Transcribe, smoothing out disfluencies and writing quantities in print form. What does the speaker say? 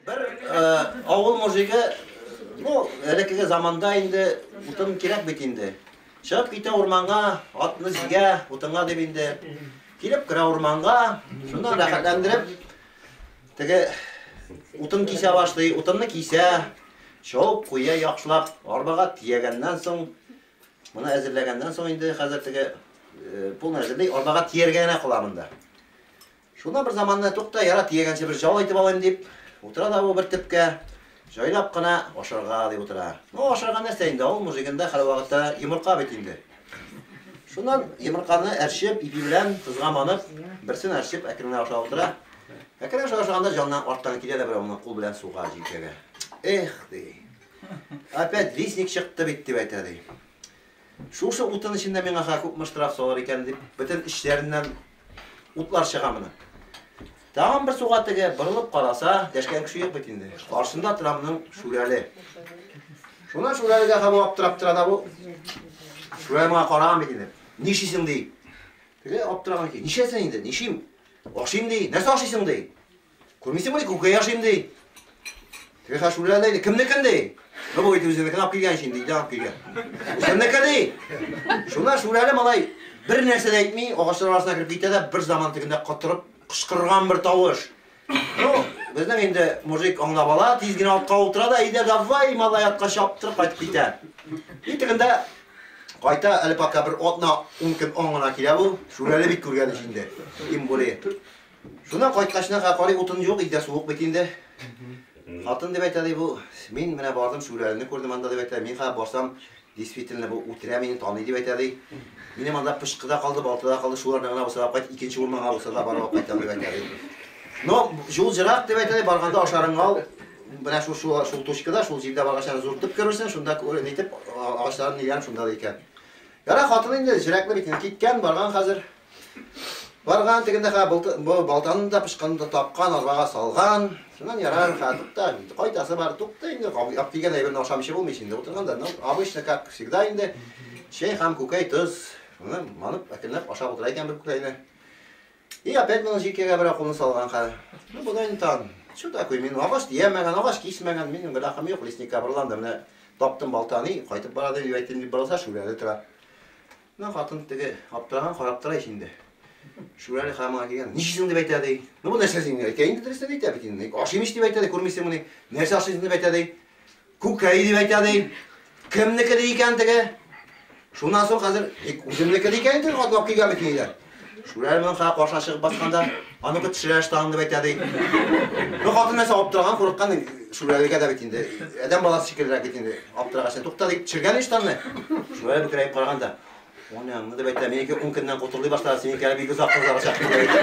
Бер авыл мужигы, ну, элеккеге заманда инде утын кирәк бит инде. Чыгып китә урманга, атны җигә, утынга дип инде. Килеп керә урманга, шуннан рәхәтләндереп, теге утын кисә башлый, утынны кисә, чабып куя яхшылап, арбага төягәннән соң, моны әзерләгәннән соң инде хәзер теге полный әзерли, арбага төяргә генә кала монда. Шуннан бер заманны, тукта, яра тиягәнче бер җал итеп алыйм дип, утыра да бу бер төпкә, җайлап кына ашарга дип утыра. Ну, ашарга нәрсә инде, авыл мужигында һәрвакытта йомырка бит инде. Шуннан йомырканы әрчеп, ипи белән тозга манып, берсен әрчеп, әкрен генә ашап утыра. Әкрен ашап ашаганда җаннан арттан килә дә берәү моны кул белән суга җилкәгә. Эх, ди. Опять лесник чыкты бит, дип әйтә, ди. Шушы утын эчендә миңа хәзер күпме штраф салыр икән дип, бөтен эчләреннән утлар чыга моның. Тагын бер суга теге борылып караса, дәшкән кеше юк бит инде. Каршында тора моның Шүрәле. Шуннан Шүрәлегә һәм аптырап тора да бу. Шүрәле моңа караган бит инде. Нишисең ди. Теге аптыраган икән. Нишләсен инде? Нишим? Ашыйм ди. Нәрсә ашыйсың ди? Күрмисеңмени, күкәй ашыйм ди. Теге хәл шүрәле ди. Кемнекен ди? Ну, бу бит үзенекен алып килгән инде, өйдән алып килгән. Үземнеке ди. Шуннан шүрәле малай бер нәрсә дә әйтми, агачлар арасына кереп китә дә, бер заман тегендә котырып кычкырган бер тавыш. Ну, безнең инде мужик аңлап ала, тиз генә атка утыра да, әйдә давай, малай, атка чаптырып кайтып китә. И тегендә кайта, әле пока бер атна, ун көн аңына килә бу. Шүрәле бит күргән ич инде. Тем более. Шуннан кайткачна карый утын юк, өйдә суык бит инде. Хатын дип әйтә ди бу, мин менә бардым, Шүрәлене күрдем анда дип әйтә. Мин хәзер барсам, действительно бу үтерә мине, таный дип әйтә ди. Минем анда пычкы да калды, балта да калды, шуларны гына булса да кайт, икенче урманга булса да барып кайтам дип әйтә ди. Но юл җырак дип әйтә ди, барганда ашарыңа ал, менә шул шул шул точкада, шул җирдә баргач аны зур төп күрерсең, шунда нитеп агачларын ниләрен шунда ди икән. Яра хатын инде җөрәкле бит инде, киткән, барган хәзер. Барган тегендә ха бу балтаны да пычканы да тапкан, арбага салган. Шуннан ярар, ха тукта, кайтасы бар, тукта инде, ап дигән әйберне ашамыйча булмый инде. Утырганда, ну, обычно, как всегда инде, чәй һәм күкәй, тоз, шуны манып, әкренләп ашап утыра икән бер күкәйне. И опять моның җилкәгә берәү кулын салган хәл. Ну, буны инде тагын, что такое, мин агач тиямәгән, агач кисмәгән, минем гөнаһым юк, лесникка борылам да, менә таптым балтаны, кайтып бара дип әйтим дип борылса, шүрәле тора. Менә хатын теге аптыраган, карап тора ич инде. Шүрәле хамага килгән. Нишисең дип әйтә ди. Ну бу нәрсә син әйтә инде дөресен әйтә бит инде. Ашыйм ич дип әйтә ди, күрмисеңмени? Нәрсә ашыйсың дип әйтә ди. Күкәй дип әйтә ди. Кемнеке ди икән теге? Шуннан соң хәзер үземнеке ди икән инде, хатын алып килгән бит инде. Шүрәле моның хәзер каршына чыгып басканда, аныкы төшерә штанын дип әйтә ди. Ну хатын нәрсә аптыраган, курыккан Шүрәлегә дә бит инде. Адәм баласы шикеллерәк бит инде. Аптырагач, тукта дип төшергән ич штанны. Шүрәле бөкрәеп караган да, Анаңны дип әйтә, минеке 10 көннән кутырлый башлады, синеке әле бик озак кызарачак дип әйтә.